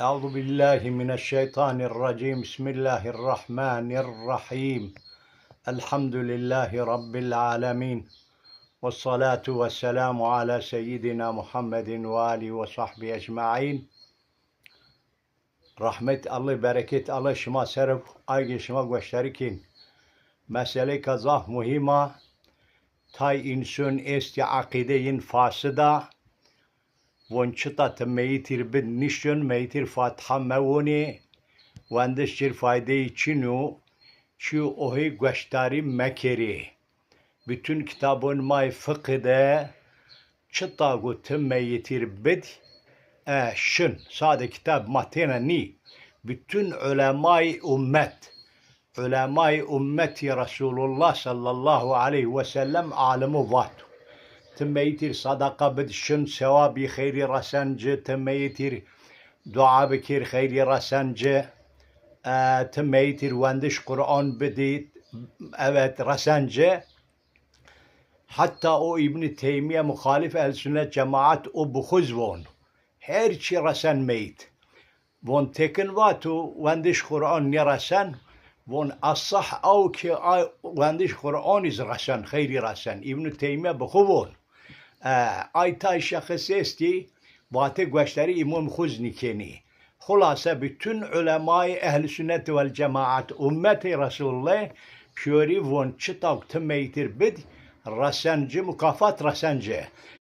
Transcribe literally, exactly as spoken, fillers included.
أعوذ بالله من الشيطان الرجيم. بسم الله الرحمن الرحيم. الحمد لله رب العالمين. والصلاة والسلام على سيدنا محمد وآله وصحبه أجمعين. Rahmet Allah, bereket Allah şima ser ib, aygê şima goştarî kên. Meseleyka zaf muhîm a. Tay însun estî eqîde yin fasid a. Von çita ti meyitîr bid nişun, meyitîr Fatiha mewonê, wendiş cir faydeyî çin o, çi o hê goştarî mekerê. Bütün kitabon ma yê fiqhi de çita go ti meyitîr bid, e, şin. Sade kitab ma têna nî. Bütün ulemayê ummet, ulemayê ummetî Resulullah sallallahu aleyhi ve sellem alimo vato. Ti meyitîr sadaqa bid şin, sewabî xeyrî resen ci, ti meyitîr dua bikir, xeyrî resen ci. E, ti meyitîr wendiş Quran bidî, evet, resen ci. Heta o Îbnî Teymîye muxalîf el sunnet cemaat o bi xwu zî von. Her çî resen meyit. Von tekin vato wendiş Quran nêresen, von esah aw ki a wendiş Quranî zî resen, xeyrî resen. Îbnî Teymîye bi xwu von. E, ay tay şexis estî, vatê goştarî îmam xwu zî nîkenî. Xulase, bütün ulemayê Ehl-i Sünnet vel Cemaat, ummetê Resulullah, pîyorî von çita ti meyitîr bid, resen ci, mukafat resen ci.